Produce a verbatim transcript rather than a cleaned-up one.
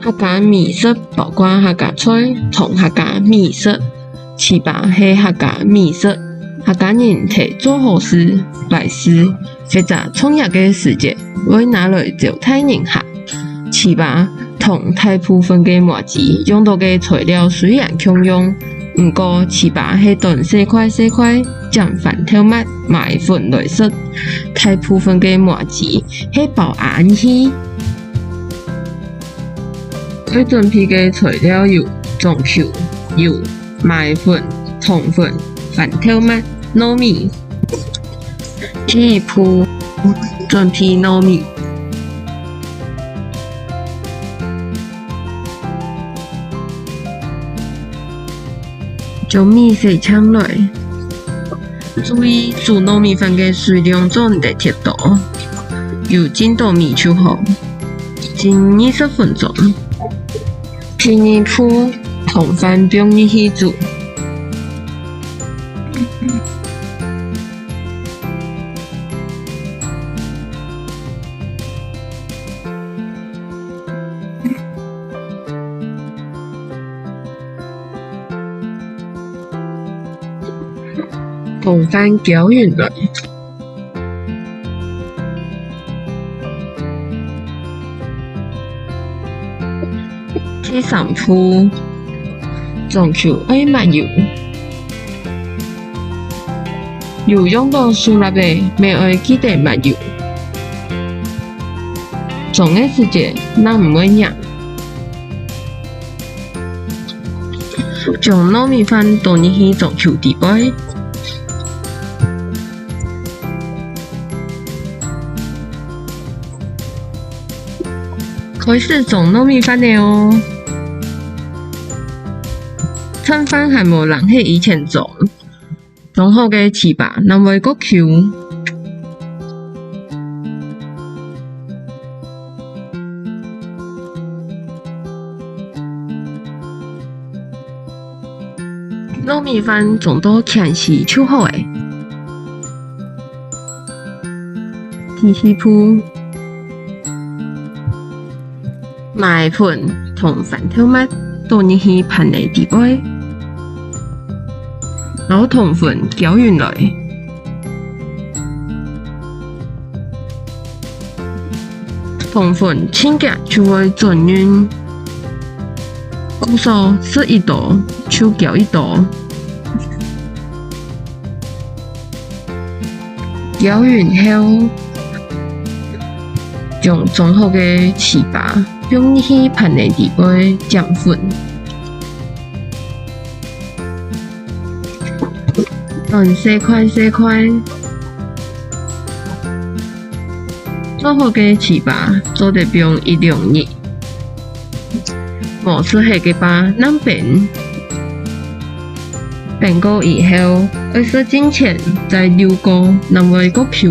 客家美食包括客家菜同客家美食。糍粑係客家美食，客家人在做好事、拜四或者重要个時節，會拿來招待人客。糍粑同大部分个麻糬用到个材料雖然共樣，毋過糍粑係斷細塊細塊，沾番豆末、麥粉來食。大部分个麻糬係包餡仔。愛準備个材料有：醬油、油、麥粉、糖粉、番豆末、糯米。第一步，準備糯米。 將米洗淨來。注意煮糯米飯个水量做毋得忒多，油浸到米就好，浸二十分鐘。第二步，糖粉放入去煮。 糖粉攪勻來。第三步，醬油愛抹油。 油用到手落个，乜愛記得抹油。裝个時節，正毋會䀴。將糯米飯倒入去醬油底背。開始裝糯米飯了哦！趁飯還無冷忒以前裝。 裝好个糍粑正會較Q。糯米飯裝到牽絲就好了。第四步， 麥粉同番豆末倒入去飯仔底背，摎糖粉攪勻來。糖粉盡遽就會轉勻，故所食一多就攪一多。 攪勻後，將裝好个糍粑放入去飯仔底背沾粉，斷細塊細塊。做好个糍粑做得放一兩日。 無食忒个話正冰。冰過以後，愛食進前再摎過，正會較Q。